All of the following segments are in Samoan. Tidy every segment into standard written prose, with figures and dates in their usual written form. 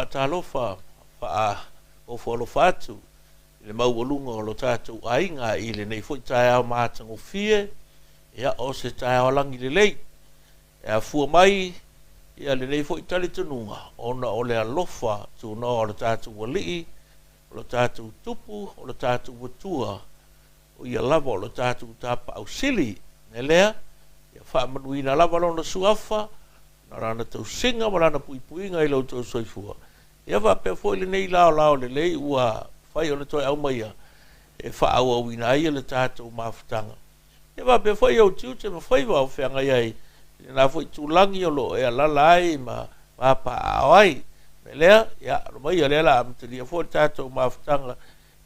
faatalofa faaofo alofa atu i le maualuga o lo tatou aiga i lenei foi taeao matagofie, ia o se taeao lagi lelei e afua mai ia lenei foi talitonuga ona o le alofa tunoa o le tatou Alii, o le tatou Tupu, o le tatou Atua, o ia lava o le tatou Tapaau Sili. E lea, ia faamanuina lava lona suafa, na lana tausiga ma lana puipuiga i lo outou soifua. Ia faapea foi lenei laolao lelei ua fai o le toe aumaia e faaauauina ai le tatou mafutaga. Ia faapea foi ou tiute ma faiva o feagai ai i lena foi tulagi o loo e alaala ai ma papaaao ai. O le mea lea, ia alo maia lea o le a amatalia foi le tatou mafutaga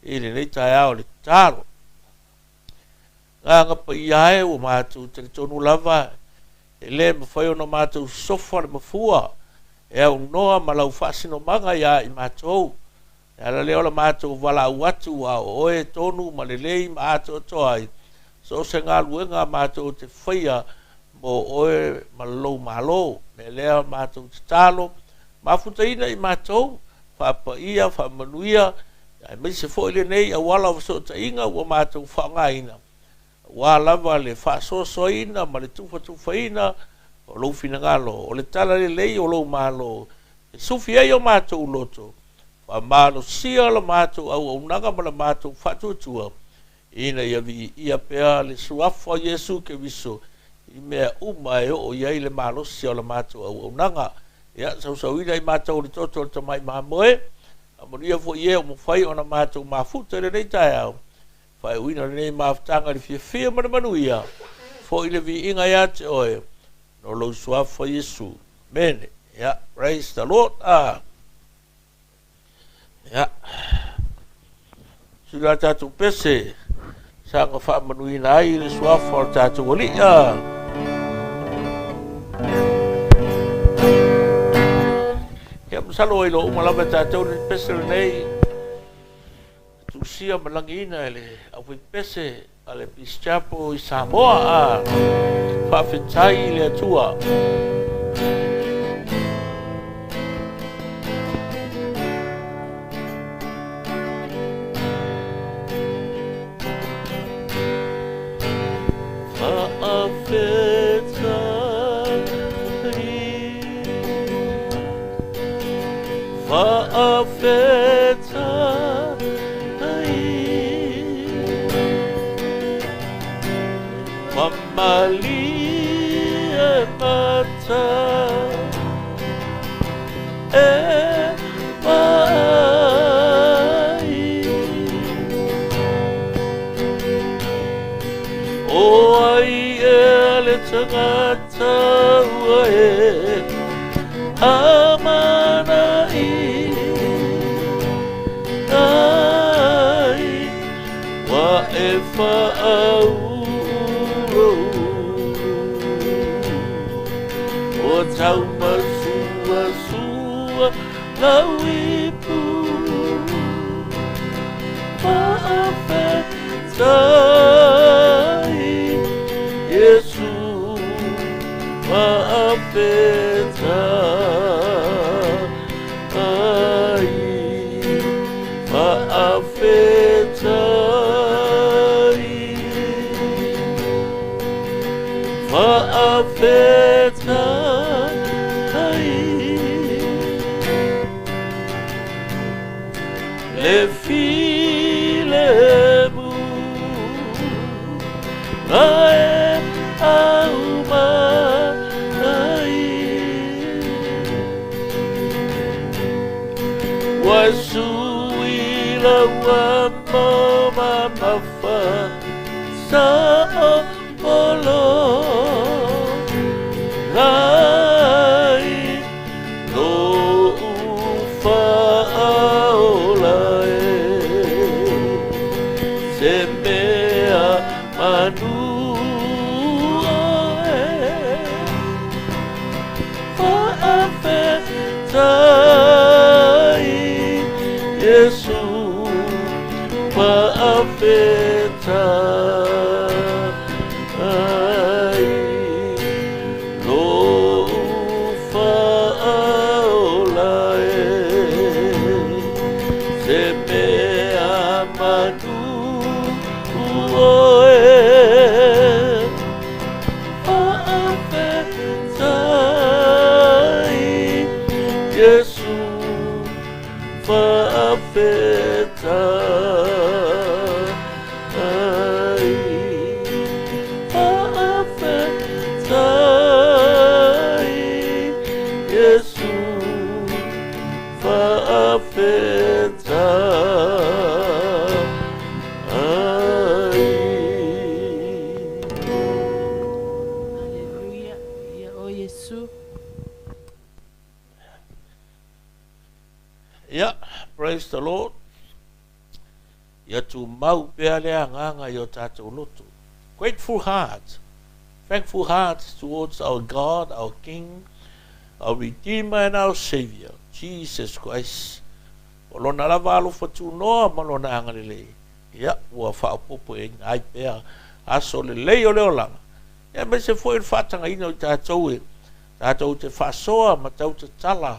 i lenei taeao le tatalo. Agaga Paia e, ua matou talitonu lava e le mafai ona matou sofa le mafua e aunoa ma lau faasinomaga iā i matou. E ala lea o le matou valaau atu a o oe tonu ma lelei ma atoatoa ai so o se galuega a matou te faia mo oe ma lou Malo. Mea lea matou tatalo, mafutaina i matou, faapaia, faamanuia, aemaise foi lenei auala o fesootaiga ua matou faaaogaina, aua lava le faasoasoaina ma le tufatufaina o lou finagalo, o le talalelei o lou Malo, e sufi ai o matou loto, faamalosia la matou auaunaga ma la matou faatuatua, ina ia viia pea le suafa o Iesu Keriso i mea uma e oo i ai le malosi o la matou auaunaga. Ia sausauina i matou le toto o le tamai mamoe, faamanuia foi e o mafai ona matou mafuta i lenei taeao, faaiuina lenei mafutaga i le fiafia ma le manuia, foi le viiga ia te oe, no lou suafa Iesu. Amene. Ia, praise the Lord. Ia, sula tatou pese, saga faamanuina ai le suafa o le tatou Alii. Ia, masalo ai lo uma lava tatou le pese lenei, tusia ma lagiina e le aufaipese a le Peace Chapel i Samoa. Faafetai i le Atua. Faafetai, faafetai, mamali e mata e vaai. O ai ea le tagata ua e amanai ai, ua e faauluulu o taumasuasua lau ipu. Faafetai Iesu, faafetai, faafetai, faafetai, le filemu na e aumai, ua sui lau amo mamafa sa o lai lou faaola e se mea manu oe. Faafetai Iesu, faafetai, lou faaola e the Lord. Ia tumau pea le agaga i o tatou loto. Grateful heart, thankful heart towards our God, our King, our Redeemer and our Savior, Jesus Christ. O lona lava alofa tunoa ma lona agalelei, ia, ua faaopoopoina ai pea aso lelei o le olaga, ia aemaise foi o le faatagaina o i tatou e tatou te faasoa ma tautatala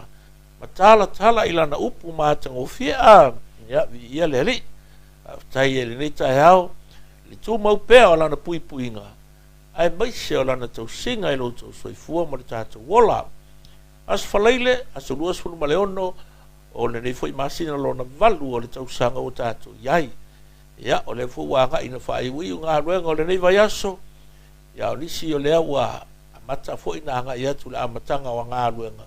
ma talatala i lana upu matagofie. A, ia, viia le Alii. Faafetai i lenei taeao i le tumau pea o lana puipuiga aemaise o lana tausiga i lo outou soifua ma le tatou ola. Aso Faraile, aso 26 o lenei foi masina lona valu o le tausaga ua tatou i ai. Ia, o lea foi ua agai ina faaiuiu galuega o lenei vaiaso, ia o nisi o lea ua amata foi na agai atu i le amataga o galuega,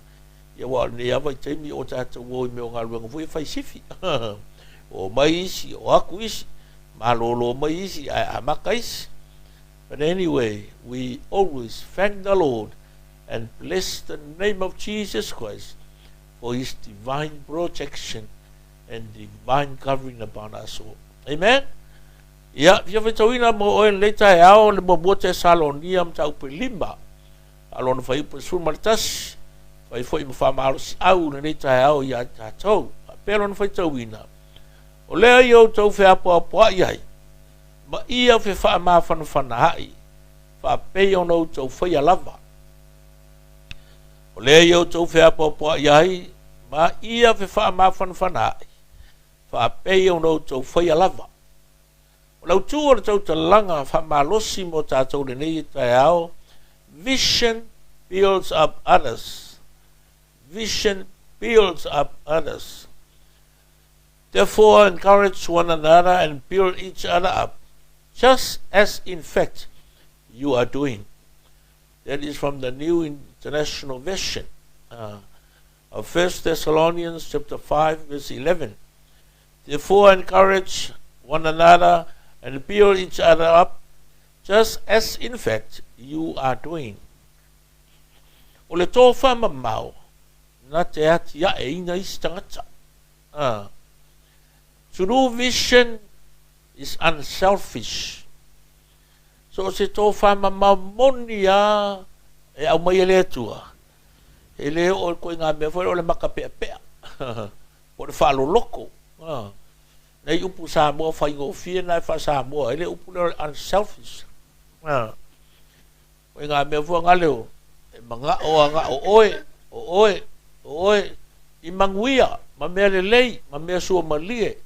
ia aua o lenei lava vaitaimi o tatou o i mea o galuega foi e fai sifi. O mai isi, o aku isi, malolo mai isi, ae amata isi. But anyway, we always thank the Lord and bless the name of Jesus Christ for his divine protection and divine covering upon us all. Amen. Ia, fia faitauina mo oe lenei taeao le muamua Tesalonia mataupu e lima, a lona fuaiupu e 11, fai foi ma faamalosiau lenei taeao ia i tatou. Faapea lona faitauina, O lea i outou feapoapoa'i ai, ma ia fefaamafanafanaai, faapei ona outou faia lava. O lea i outou feapoapoa'i ai, ma ia fefaamafanafanaai, faapei ona outou faia lava. O le autu o le tautalaga faamalosi mo tatou lenei taeao, Vision builds up others. Vision builds up others. Therefore, encourage one another and build each other up, just as in fact you are doing. That is from the New International Version of 1 Thessalonians chapter 5, verse 11. Therefore, encourage one another and build each other up, just as in fact you are doing. O le tofa mamao na te atiaeina isi tagata. True vision is unselfish. So o se tofa mamao moni lava e aumai e le Atua, e le oo i ituaiga mea foi lea o le makapeapea po o le faaloloko. Nei upu Samoa faigofie na e faa-Samoa ai le upu lea o le unselfish. Ituaiga mea foi gale e manao agao oe, o oe, o oe, i manuia ma mea lelei ma mea suamalie.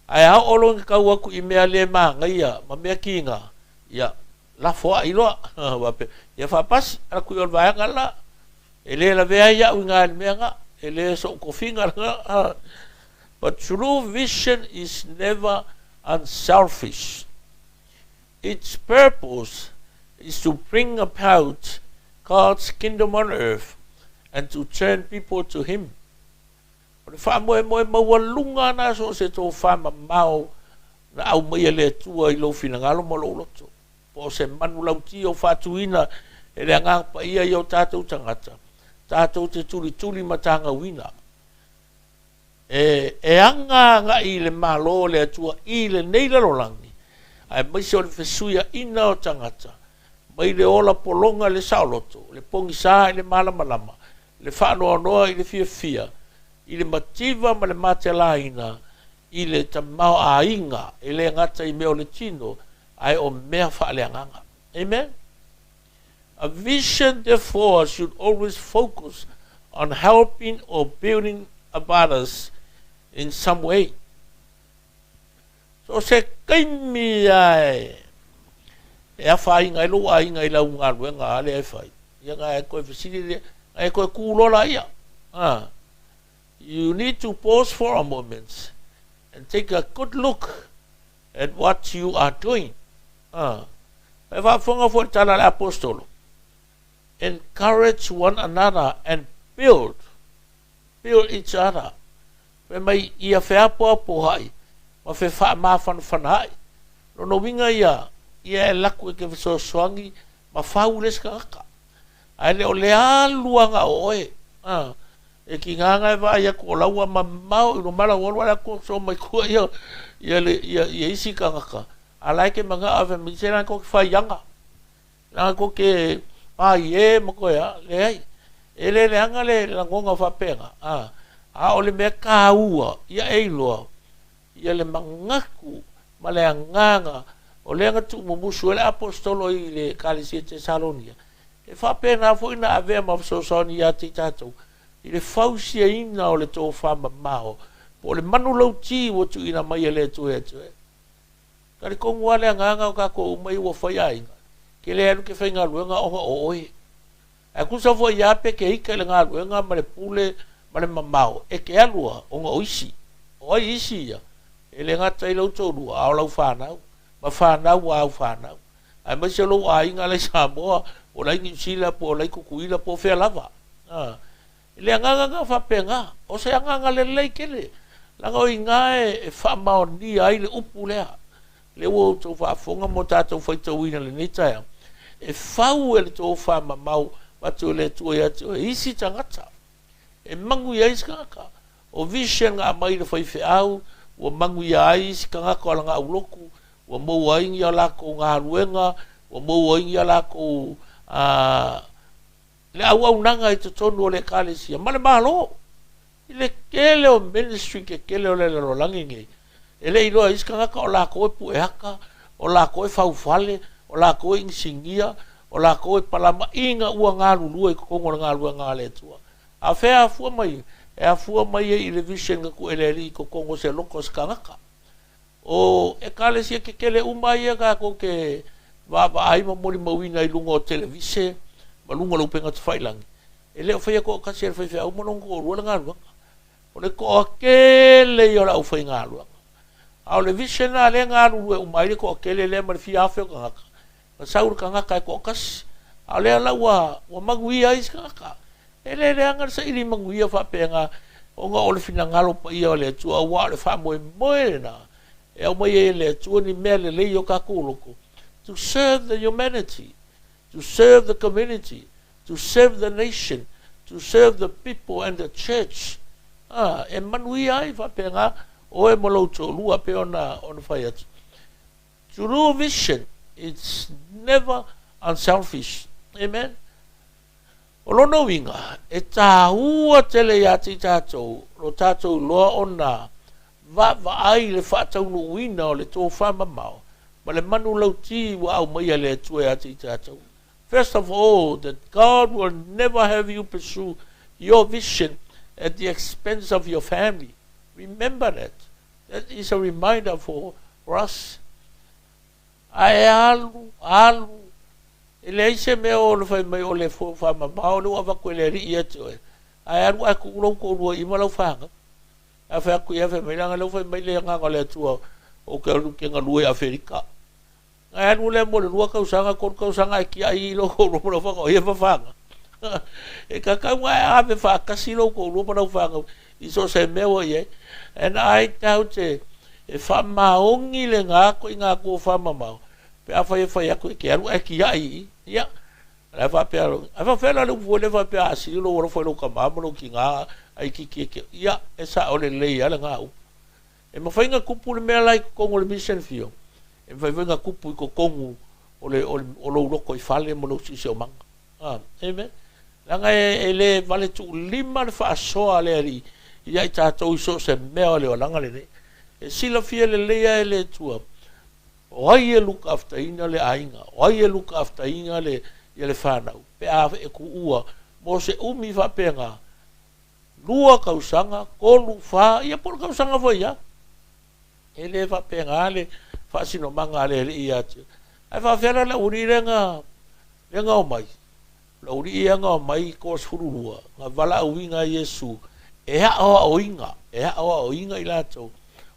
Ae a oo loa ina tau atu i mea le manaia ma mea kiga, ia, lafoai loa. Faapea, ia faapasi, ala atu i o le vaega la. E le lavea ai au i na i le mea na, e le so'u tofiga lena. But true vision is never unselfish. Its purpose is to bring about God's kingdom on earth and to turn people to Him. O le faamoemoe maualuga lena so o se tofa mamao na aumaia e le Atua i lou finagalo ma lou loto. Po o se manulauti o faatuina e le Agaga Paia i o tatou tagata, tatou te tulituli ma tagauina. E, e aga agai i le Malo o le Atua i lenei lalolagi, aemaise o le fesuiaina o tagata, mai le ola pologa i le saoloto, le pogisa i le malamalama, le faanoanoa i le fiafia, i le mativa ma le matelaina, i le tamaoaiga, e le gata i mea o le tino, ae o mea faaleagaga. Amen. A vision, therefore, should always focus on helping or building up others in some way. So se taimi lava e, e afaina ai lou aiga i lau galuega a lea e fai, ia na e toe fesili lea, na e toe kū loa laia. Ah. You need to pause for a moment and take a good look at what you are doing. Ah. E faafofoga foi le tala a le Aposetolo, Encourage one another and build, build each other. Fai mai ia feapoapoa'i ma fefaamafanafana'i. Lona uiga ia, ia e alu atu e te fesoasoani ma fau le isi tagata. Ae le o le alu lava na o oe. Ah. E tiga ona e vaai atu o la ua mamao i luma lau alu ae atu so mai tua ia ia le ia, ia isi tagata a la e te manao e fai mai se la tou te faiaga la tou te paie ma toe a leai e le leaga le lagona faapena a a o le mea taua ia e iloa ia le manatu ma le agaga o lea na tuumumusu e le aposetolo i le Ekalesia Tesalonia e faapena foi na avea ma fesoasoani ia te i tatou i le fausiaina o le tofamamao po o le manulauti ua tuuina mai e le Atua ia te oe. Talitonu lava le agaga o tatou uma ia ua fai aiga, e te le alu e te faigaluega ona o oe. Ae tusa foi lava pe te ita i le galuega ma le pule ma le mamao, e te alu lava ona o isi. O ai isi ia? E le gata i lou toalua, a o lau fanau, ma fanau a au fanau, aemaise o lou aiga la i Samoa, po o la i Niu Sila, po o la i Tutuila, po o fea lava. I le agaga na faapena, o se agaga lelei tele, leaga o i ina e faamaonia ai le upu lea, lea ua outou faafofoga ma o tatou faitauina i lenei taeao, e fau e le tofamamao atu e le Atua ia te oe isi tagata, e manuia ai isi tagata. O vision na aumai i le faifeau, ua manuia ai isi tagata o lana aulotu, ua maua ai ni a latou galuega, ua maua ai ni a latou le auaunaga i totonu o le Ekalesia ma le Malo. I le tele o ministry tetele o le lalolagi nei, e le iloa e isi tagata o latou e pue ata, o latou e faufale, o latou e inisinia, o latou e palama ina ua galulue i totonu o le galuega a le Atua. A fea e afua mai ai? E afua mai ai i le vision na tuu e le Alii i totonu o se loto o se tagata. O Ekalesia tetele uma ia tatou te vaavaai ma molimauina i luga o televise ma luga o le upega tafailagi, e le o faia toatasi e le faifeau ma lona toalua le galuega. O le toatele ia o le aufaigaluega. A o le vision lena lea e galulue uma ai le toatele lea ma le fia afe o tagata, na sau le tagata e toatasi, a o lea la ua, ua manuia ai isi tagata. E le leaga le saili manuia faapena ona o le finagalo paia o le Atua, aua o le faamoemoe lena e aumai ai e le Atua ni mea lelei i o tatou loto, to serve the humanity, to serve the community, to serve the nation, to serve the people and the church. A, e manuia ai faapena oe ma lou toalua pei ona ona fai atu. True vision, it's never unselfish. Amen. O lona uiga, e tāua tele iā te i tātou lo tātou iloa ona vaavaai i le faataunuuina o le tofamamao ma le manulautī ua aumaia e le Atua iā te i tātou. First of all, that God will never have you pursue your vision at the expense of your family. Remember that. That is a reminder for, for us. Ae alu, alu, e leai se mea o le fai mai o le faamamao lea ua avatu e le Alii ia te oe, ae alu ae tuu lou toalua i ma lau fanau. Ae fai atu ia, fai mai, leaga lea ua fai mai le Agaga o le Atua ou te alu ou te galue i Aferika. Ae alu lea mo le lua tausaga, tolu tausaga ae tiai i lou toalua ma lau fanau, ia ma fanau. E tatau ona e ave faatasi lou toalua ma lau fanau i so o se mea ua i ai. And I doubt e, e faamaoni lena ituaiga tofamamao pe afai e fai atu e te alu ae tiai i i. Ia, o le a faapea, ae faapefea la le upu foi lea faapea a sili lou alofa i lou tama ma lou tina ae itiiti e te, ia, e sao lelei lava lena upu. E mafai ona tupu le mea la i totonu o le mission field, e mafai foi ona tupu i totonu o, le, o, le, o lou loto i fale ma lou siosiomaga. Amen. Leaga e, e le vale tuulima le faasoa a le Alii ia i tatou i so o se mea o le olaga lenei. E silafia lelei lava e le Atua, o ai e lukaafutaina le aiga, o ai e lukaafutaina le, ia le fanau, pe a e tuua mo se umi faapena, lua tausaga, tolu, fa, ia po o le tausaga foi lava. E le faapena le faasinomaga a le Alii ia te oe. Ae faapefea la le aualii lea na, lea na omai? O le aualii ia na omai 22, na valaauina e Iesu e aoaoina, e aoaoina i latou,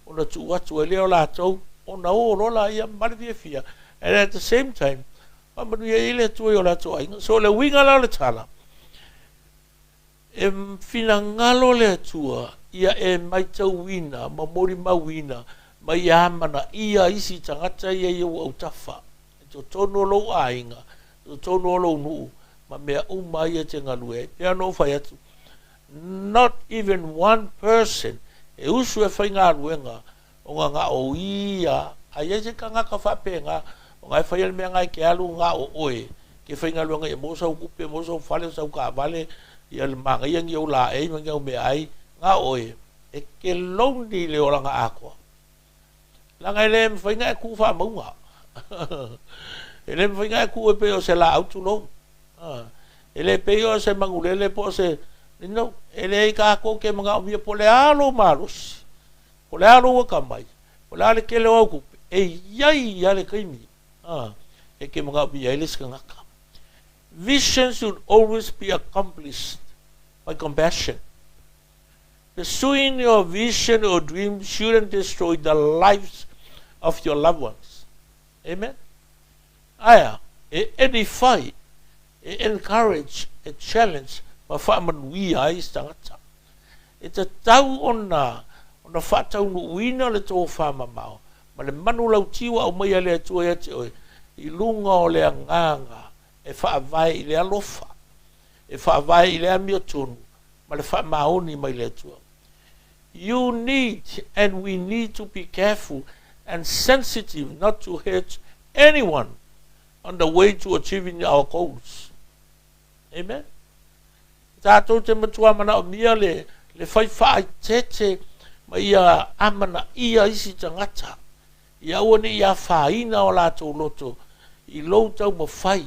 ona tuu atu ai lea o latou, ona o loa laia ma le fiafia, and at the same time, faamanuia ai le Atua i o latou aiga. So o le uiga la o le tala, E finagalo le Atua ia e maitauina ma molimauina ma ia amanaia isi tagata ia i ou autafa, i totonu o lou aiga, i totonu o lou nuu, ma mea uma ia e te galue ai. Pei ona ou fai atu, Not even one person e usu e faigaluega ona na o ia. A i ai se tagata faapena ona e faia le mea lena e te alu na o oe e te faigaluega ia maua sau tupe, maua sau fale, sau taavale, ia le manaia ni ou laei ma ni au meaai, na o oe, e te lonely i le olaga atoa. Leaga e le mafai ona e tu faamauga. E le mafai ona e tu e pei o se laau tulou. E le pei o se manulele po o se no, e leai tatou te manaomia po o le a lou malosi, po o le a lou atamai, po o le a le tele o au tupe, e i ai lava le taimi e te manaomia ai le isi tagata. Vision should always be accomplished by compassion. Pursuing your vision or dream shouldn't destroy the lives of your loved ones. Amen. Aia, e edify, e encourage, e challenge ma faamanuia ai isi tagata. E tatau ona ona faataunuuina le tofamamao ma le manulauti ua aumaia e le Atua ia te oe i luga o le agaga e faavae i le alofa, e faavae i le amiotonu ma le faamaoni mai le Atua. You need and we need to be careful and sensitive not to hurt anyone on the way to achieving our goals. Amen. Tatou te matua manaomia le le fai faaeteete ma ia amanaia isi tagata, ia aua ne i afaina o latou loto i lou taumafai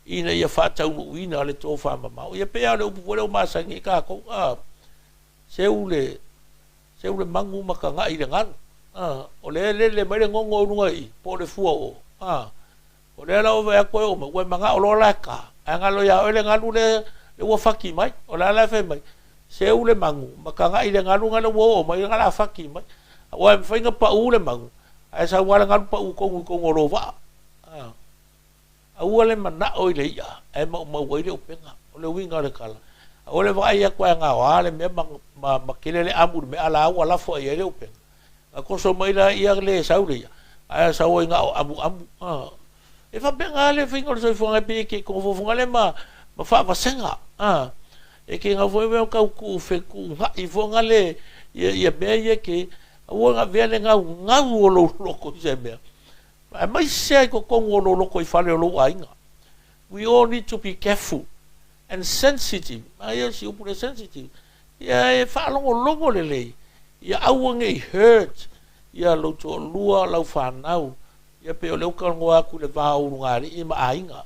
ina ia faataunuuina le tofamamao. Ia pei lava o le upu foi lea ua masani ai tatou, seu le seu le magu ma tagai i le galu. O lea e lele mai le gogo i luga i i, po o le fuaoo. O lea la ua vaai atu e oo mai, ua e manao loa la e ta, ae galo ia oe le galu lea ua fati mai. O le a la e fai mai? Seu le magu ma tagai i le galu lea ua oo mai, lea o le a fati mai. Aua e mafai ona pau le magu, ae sau lava le galu pau tonu i totonu o lou vaa. Aua le manao i le i'a ae maumau ai le upega. O le uiga o le tala, aua le vaai atu ae gaoa le mea ma tele le amu i le mea a la ua lafo i ai le upega. Na toso mai laia le sau le i'a, ae sau ai na o amuamu. E faapena le faiga o le soifuaga e pei e ke tofofoga lea ma faavasega. E ke gau foi mea tau tuufetuuna'i foi le ia mea ia ke aua na avea le gaugau o lou loto i se mea. Aemaise lava i totonu o lou lotoifale o lou aiga. We all need to be careful and sensitive. Aia si upu le sensitive. Ia e faalogologo lelei, ia aua ne i hurt ia lou toalua, lau fanau. Ia pei o lea ua talanoa atu i le va o ulugalii ma aiga,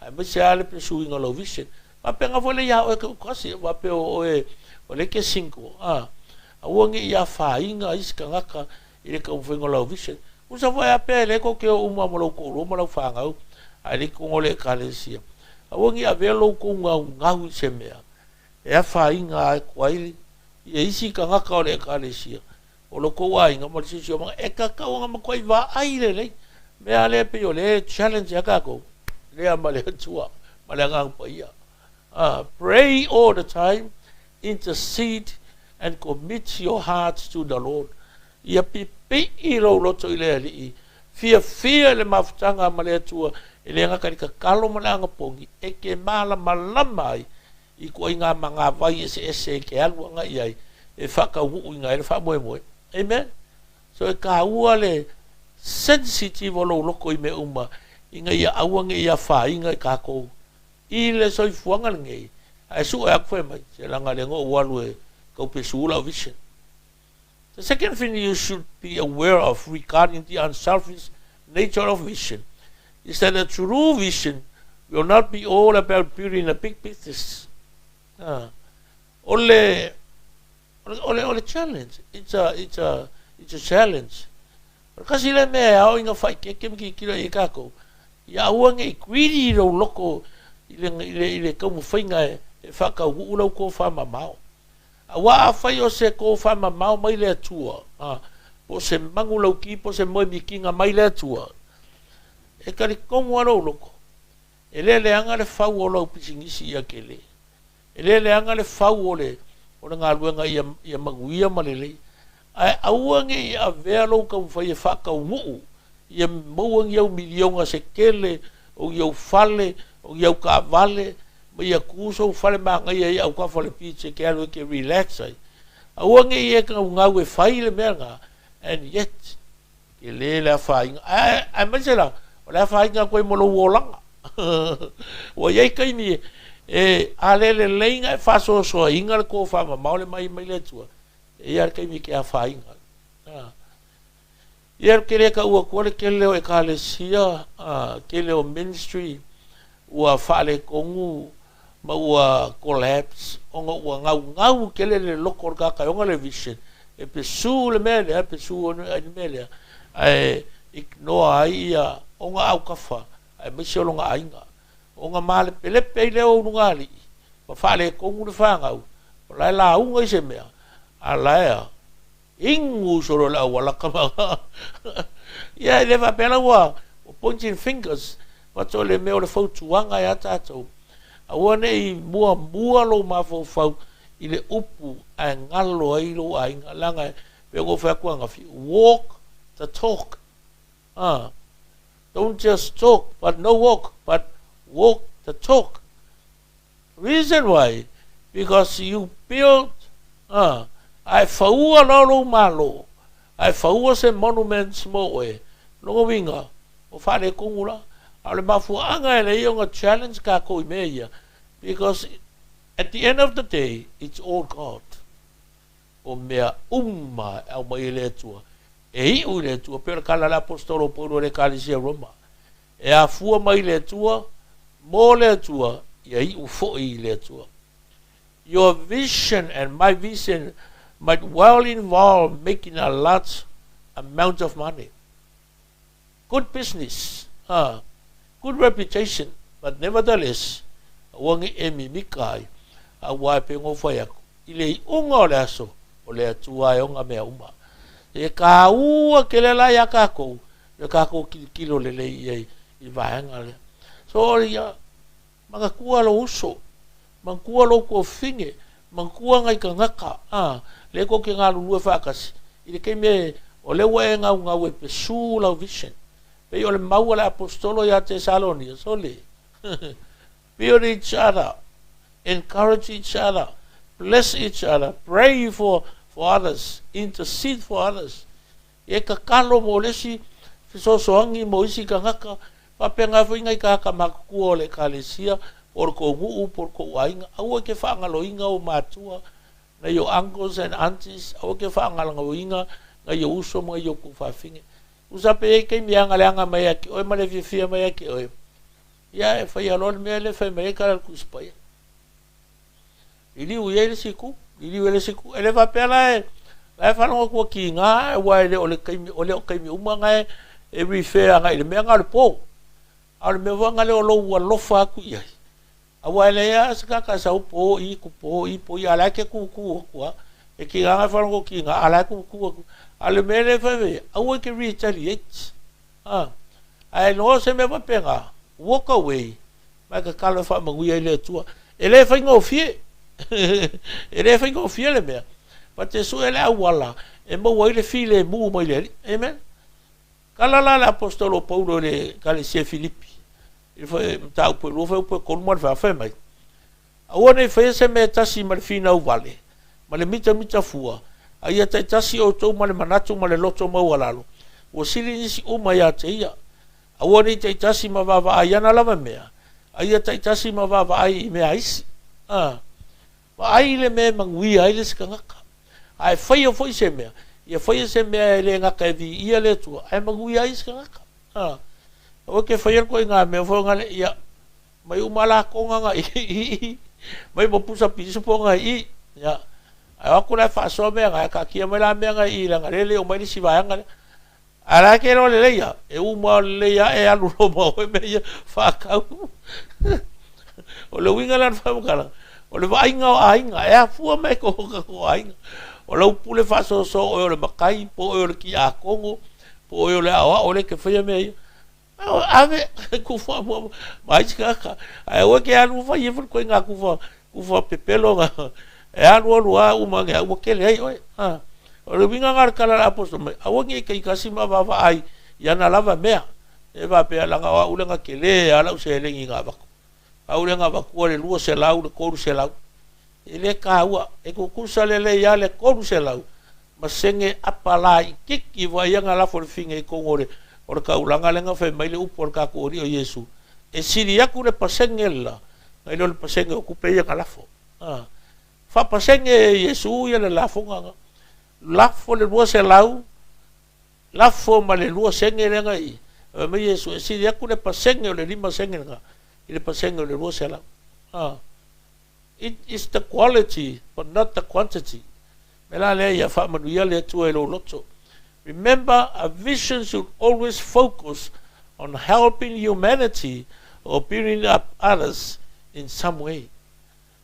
aemaise lava le pursuing o lau vision. Faapena foi le ia oe tautasi, faapea o oe o lea e te single, aua ne i afaina isi tagata i le taumafaiga o lau vision. Tusa foi a pea e leai tou te o uma ma lou toalua ma lau fanau, ae le i totonu o le Ekalesia. Aua ne i avea lo outou gaugau i se mea e afaina atu ai ia isi tagata o le Ekalesia, o lo outou aiga ma le siosiomaga. E tatau ona matuai vaai lelei. Mea lea pei o lea e challenge ai tatou, lea ma le Atua ma le Agaga Paia. Pray all the time, intercede and commit your heart to the Lord. Ia pipii lou loto i le Alii, fiafia i le mafutaga ma le Atua, e le gata i le tatalo ma le agapogi, e te malamalama ai i ituaiga magavai eseese e te alu agai ai e faataunuuina ai le faamoemoe. Amen. So e taua le sensitive o lou loto i mea uma ina ia aua ne i afaina i tatou i le soifuaga lenei, ae sue atu fai mai, se leaga lea na ou alu e tau pesu lau vision. The second thing you should be aware of regarding the unselfish nature of vision is that a true vision will not be all about building a big business. O le, o le, o le challenge, it's a, it's a, it's a challenge. O le kasi lea mea e ao ina faaeteete ma tilotilo i ai tatou, ia aua ne i greedy lou loto i le, i le, i le taumafaiga e, e faataunuu lau tofamamao. Aua afai o se tofamamao mai le Atua, po o se manulauti po o se moemitiga mai le Atua, e talitonu lava lou loto, e le leaga le fau o lau pisinisi ia tele. E le leaga le fau o le o le galuega ia ia manuia ma lelei. Ae aua ne i avea lou taumafai e faataunuu ia maua ni au miliona se tele, o ni au fale, o ni au taavale Ma ia ku sou fale magaia i autafa o le beach e ke alu e ke relax ai. Aua ne i e gaugau e fai le mea lena, and yet, tele le afaina. Ae, aemaise la, o le afaina atu ai ma lou olaga. Ua i ai taimi e, a le lelei ona e faasoasoaina le tofamamao le mai mai le Atua, e i ai lava le taimi e te afaina ai. Ia ou te le tau atua le tele o ekalesia, tele o ministry ua faaletonu ma ua collapse ona ua naunau tele le loto o le tagata e ona le vision e pursue le mea lea, pursue le mea lea, ae ignore ai ia ona autafa aemaise o lona aiga. Ona malepelepe ai lea o ulugalii ma faaletonu le fanau, o la e lauga i se mea, a la e a? Inu solo le auala kama. Ia e le faapea la ua pointing fingers but o le mea o le fautuaga ia tatou, aua ne i muamua lou mafaufau i le upu ae galo ai lou aiga leaga e pei ona ou fai atu ananafi, walk the talk. Don't just talk but no walk but walk the talk. Reason why, because you build a, a e faua loa lou malo, a e faua se monuments mo oe, lona uiga, ua faaletonu la. A o le mafuaaga e leai ona challenge tatou i mea ia, because at the end of the day, it's all God. O mea uma e aumai e le Atua, e iu i le Atua, pei o le tala a le Aposetolo o Paulo i le Ekalesia Roma, E afua mai i le Atua, mo le Atua, ia iu foi i le Atua. Your vision and my vision might well involve making a large amount of money. Good business, good reputation, but nevertheless, aua ne i e mimika ai, aua e pei ona ou fai atu, i le iuga o le aso, o le Atua e ona mea uma. E kāua tele la iā kākou, le kākou tilotilo lelei i ai i vaega lea. So, ia, manatua lou uso, manatua lou tuafafine, manatua nai tagata, a, lea tou te galulue faatasi, i le taimi e, o lea ua e naunau e pursue lau vision. Pei o le mau a le Aposetolo ia Tesalonia, sole, build each other, encourage each other, bless each other, pray for, for others, intercede for others. E tatalo mo le isi fesoasoani mo isi tagata, faapena foi nai tagata matutua o le Ekalesia, po o le tou nuu, po o le tou aiga. Aua e te faagaloina ou matua, nai o uncles and aunties, aua e te faagaloina nai o uso ma nai o tuafafine. Tusa pe i ai taimi e agaleaga mai ia te oe ma le fiafia mai ia te oe, ia e faia loa le mea lea e fai mai ai tala a le Tusi Paia. Liliu i ai le isi itu, liliu i ai le isi itu. E le faapea la e, la e faalogo atu ua kiga, aua e le o le taimi, o le o taimi uma na e, e refer agai i le mea na o le po. A o le mea foi na lea o lou alofa atu i ai. Aua e leai lava se tagata e sau po i, po i, po i, a o la e te tutu atu lava. E kiga na e faalogo kiga, a o la e tutu atu. A o le mea lea e fai mai ai, aua e te retaliate. Ae loa se mea faapena, walk away, ma e tatalo e faamanuia ai le Atua. E le faigofie, e le faigofie le mea, but e sue le auala e maua ai le filemu mai le Alii. Amen. Tala la le Aposetolo o Paulo i le Ekalesia Filipi, i le mataupu e 2 fuaiupu e 3 ma le 4, fai mai, Aua ne i faia se mea e tasi ma le finau vale, ma le mitamita fua, a ia taitasi outou ma le manatu ma le loto maualalo, ua sili nisi uma ia te ia. Aua ne i taitasi ma vaavaai ana lava mea, a ia taitasi ma vaavaai i mea a isi. A, vaai i le mea e manuia ai le isi tagata. A e faia foi se mea, ia faia se mea e le gata e viia le Atua, ae manuia ai isi tagata. A, aua e te faia le ituaiga mea foi na le, ia, Mai uma lakoga na i i, mai ma pusa pisupo na i i. Ia, ae o atu la e faasoa mea na, ae taatia mai la mea na i i leaga lea e le oo mai le isi vaega lea. Ae la e te iloa lelei lava, e uma lelei lava e alu loa ma oe mea ia faatau. O le uiga la o le faamatalaga, o le vaaiga o aiga, e afua mai ko tatou aiga. O lau pule faasoasoa o oe o le matai, po o oe o le tiakono, po o oe o le aoao lea e te faia mea ia. Ave kufa ma isi tagata ae aua e te alu fai ai foi le ituaiga kufa kufa pepelo na e alu alu lava uma ane ua tele ai oe. O le uiga lena o le tala a le aposetolo mai, aua ne i taitasi ma vaavaai i ana lava mea e faapea leaga o au lea na tele lava lau seleni na avatu. Pau lea na avatua le 200, le 300. E le taua, e tutusa lelei lava le 300 ma sene apa laitiiti foi ia na lafo e le fine i totonu o le, o le taulaga lea na fai mai le upu a le tatou Alii o Iesu, e sili atu le pasene le la, nai lo le pasene o tupe ia na lafo. A, faapasene e Iesu ia le lafoga na. Lafo le 200, lafo ma le 2 sene lea na i, fai mai Iesu, e sili atu le pasene o le 5 sene lena i le pasene o le 200. A, it is the quality but not the quantity. Me la lea ia faamanuia le Atua i lou loto. Remember, a vision should always focus on helping humanity or building up others in some way.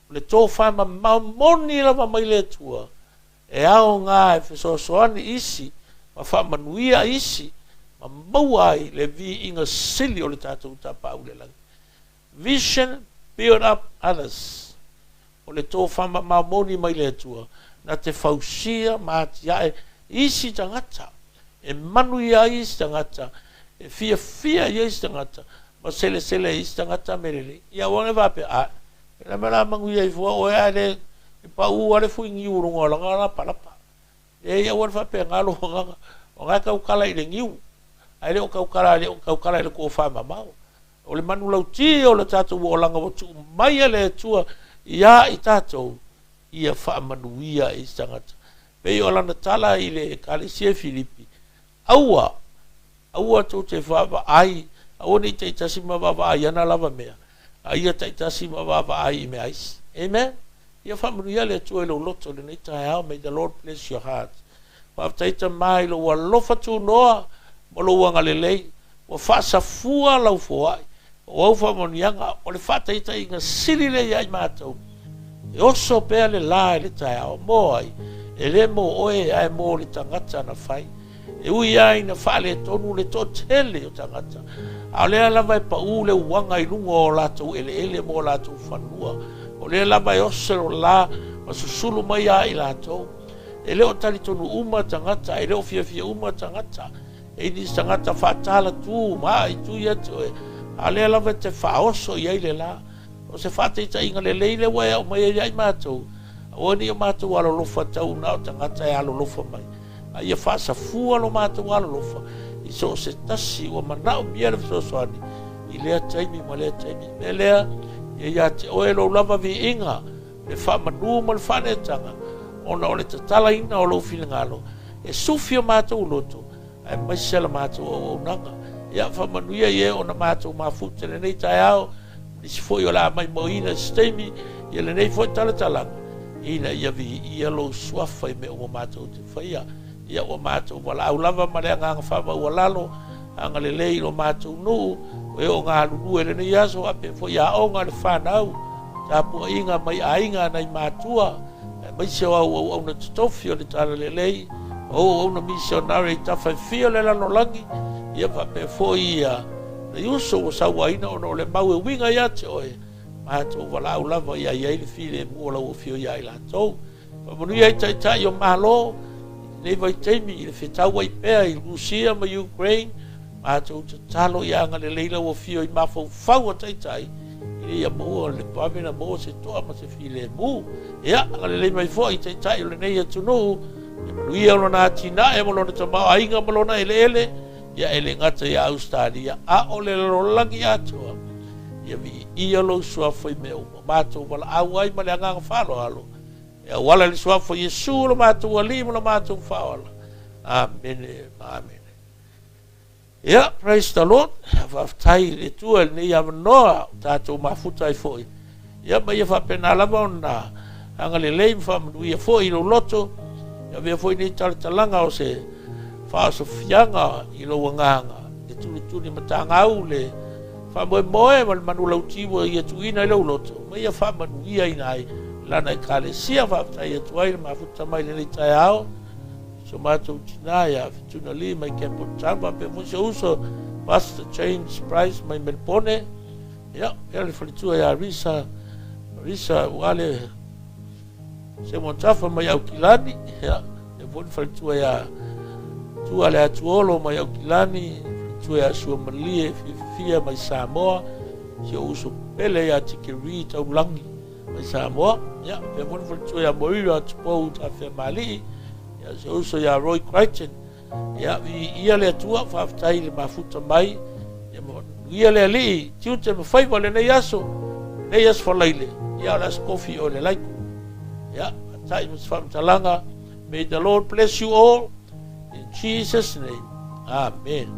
O le tofa mamao moni lava mai le Atua, e aoga e fesoasoani isi ma faamanuia isi ma maua ai le viiga sili o le tatou Tapaau i le Lagi. Vision build up others. O le tofa mamao moni mai le Atua, na te fausia ma atiae isi tagata, e manuia ai isi tagata, e fiafia ai isi tagata, ma selesele ai isi tagata mea lelei. Ia aua ne faapea, a, e le mea la manuia ai fua oe ae le e paʻū lava le fui niu i luga o lana lapalapa. Leai, aua le faapena lou agaga, o lena e tautala i le niu, ae le o tautala, le o tautala i le tofa mamao. O le manulauti o le tatou olaga ua tuu mai e le Atua iā i tatou, ia faamanuia i isi tagata. Pei o lana tala i le Ekalesia i Filipi, Aua, aua tou te vaavaai, aua ne i taitasi ma vaavaai i ana lava mea, a ia taitasi ma vaavaai i mea a isi. Amen. Ia faamanuia le Atua i lou loto i lenei taeao. May the Lord bless your heart. Faafetai Tama i lou alofa tunoa ma lou agalelei, ua faasafua lau foai. O au faamanuiaga, o le faataitaiga sili lea ia i matou, e oso pea le la i le taeao, mo ai? E le mo oe, ae mo le tagata na fai. E ui lava ina faaletonu le toatele o tagata, a o lea lava e paʻū le uaga i luga o latou eleele ma o latou fanua, o lea lava e oso le la ma susulu mai ia i latou. E le o talitonu uma tagata, e le o fiafia uma tagata. E i nisi tagata faatala tu ma aai tu ia te oe, a o lea lava e te faaoso i ai le la. O se faataitaiga lelei lea ua e aumai ai ia i matou, aua ne i o matou alolofa tau na o tagata e alolofa mai, a ia faasafua lo matou alolofa i so o se tasi ua manaomia le fesoasoani i lea taimi ma lea taimi. O le mea lea, ia ia te oe lou lava viiga, le faamanu ma le faaneetaga, ona o le tatalaina o lou finagalo, e sufi o matou loto, aemaise la matou auaunaga. Ia faamanuia i e ona matou mafuta i lenei taeao, nisi foi o le a maimoaina i se taimi ia lenei foi talatalaga, ina ia viia lou suafa i mea uma matou te faia. Ia ua matou valaau lava ma le agaga faamaualalo, agalelei i lo matou nuu, o e o galulue i lenei aso, faapea foi aoga a le fanau, tapuaiga mai aiga a nai matua, aemaise o au auauna totofi o le Talalelei, o au auauna misionare i tafa e fia o le lalolagi, ia faapea foi ia nai uso ua sauaina ona o le mau e uiga ia te oe, matou valaau lava ia i ai le filemu o lau afio ia i latou. Faamanuia i Taitai o Malo i lenei vaitaimi i le fetauai pea i Rusia ma Ukraine, matou tatalo ia agalelei lau afio i mafaufau o Taitai ina ia maua le vave ona maua se toa ma se filemu. Ia, agalelei mai foi i Taitai o lenei atunuu, ia manuia lona atinae ma lona tamaoaiga ma lona eleele, ia e le gata ia Ausetalia, a o le lalolagi atoa. Ia viia lou suafa i mea uma, matou valaau ai ma le agaga faaaloalo, E auala i le Suafa o Iesu lo matou Alii ma lo matou Faaola. Amene ma amene. Ia, praise the Lord. Faafetai i le Atua i lenei avanoa o tatou mafuta ai foi. Ia, ma ia faapena lava ona agalelei ma faamanuia foi i lou loto. Ia avea foi nei talatalaga o se faaosofiaga i lou agaga e tulituli matagau le faamoemoe ma le manulauti ua ia tuuina i lou loto, ma ia faamanuiaina ai lana Ekalesia. Faafetai atu ai le mafuta mai lenei taeao i so matou tinā ia Fetuna Lee mai Campbelltown, faapea foi si ou uso Pastor James Price mai Melbourne, ia, pea le faletua ia Risa, Risa Uale Semontafa mai Aukilani, ia, pea foi le faletua ia Tua le Atuolo mai Aukilani, faletua ia Suamalie Fiafia mai Samoa, si ou uso pele ia Tikeri Taulagi mai Samoa, ia, faapea foi le faletua ia Moira Tupou Tafeamalii, ia, si ou uso ia Roy Crichton, ia, viia le Atua, faafetai i le mafuta mai, ia manuia le Alii, tiute ma faiva o lenei aso, lenei aso Faraile, ia o le aso kofi o le laiku. Ia, faata'i ma se faamatalaga, may the Lord bless you all, in Jesus name, amen.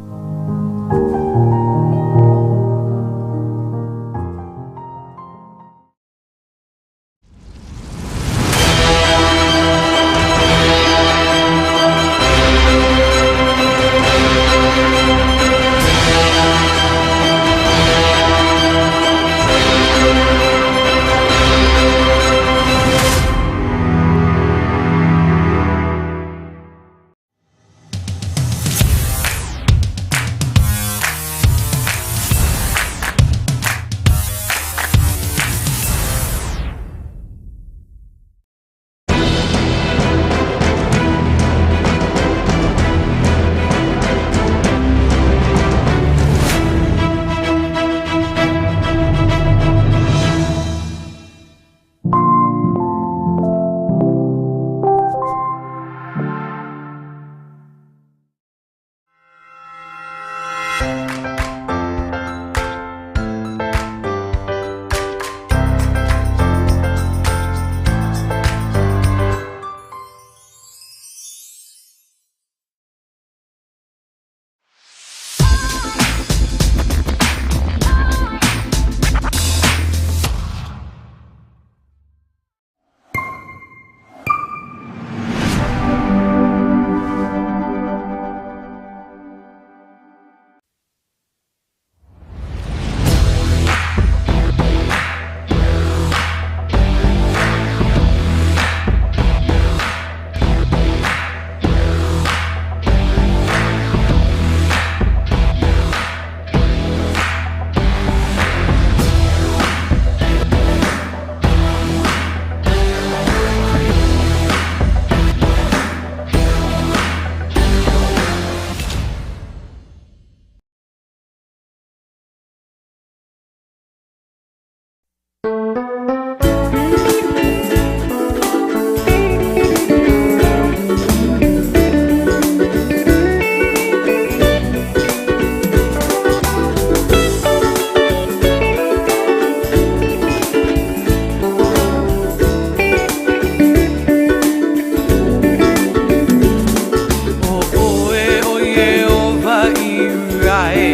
O oe o Ieova i uae,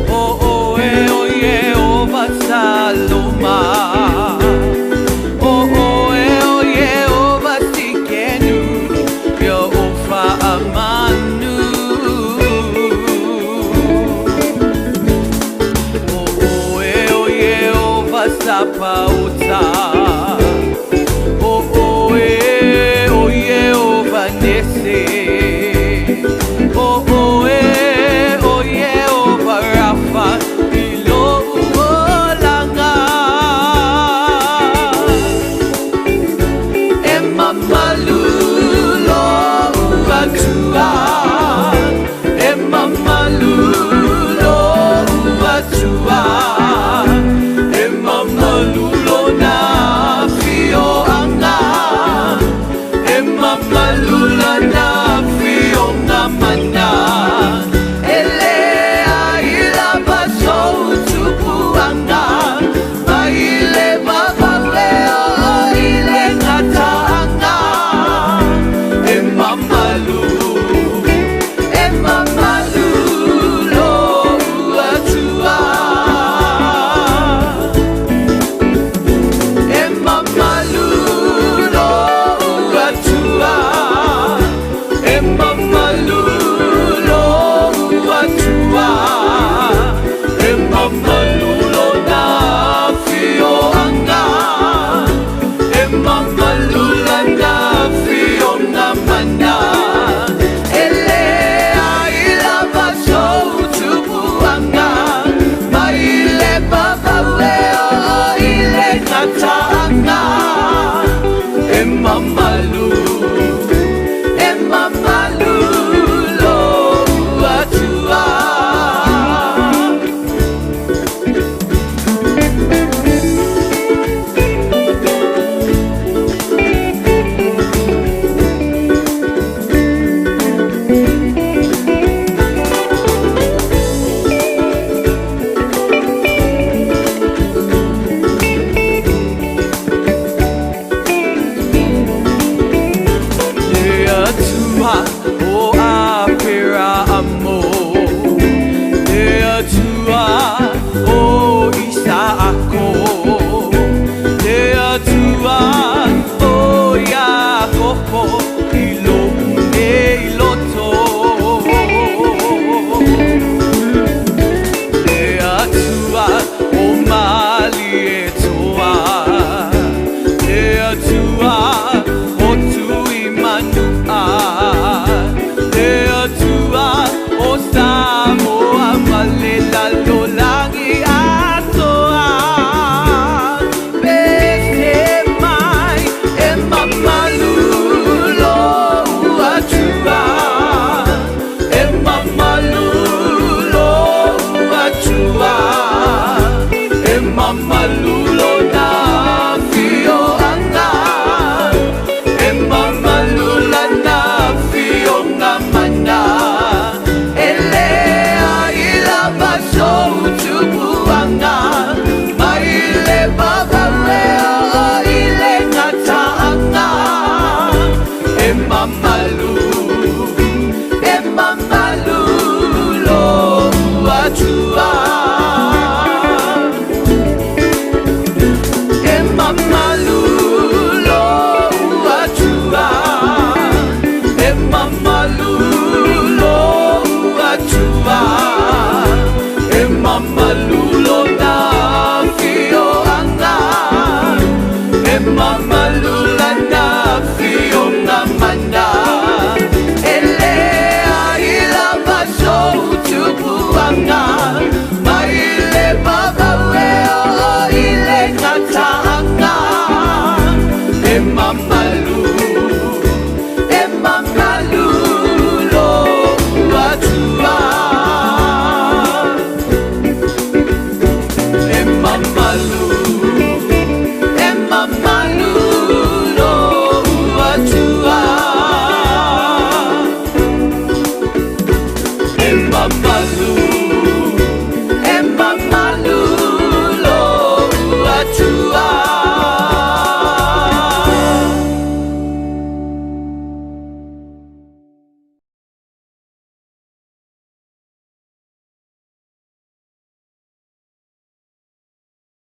O oe o Ieova Saloma, O oe o Ieova Sikenu, Ia o Faamanu. O oe o Ieova Sapaoto,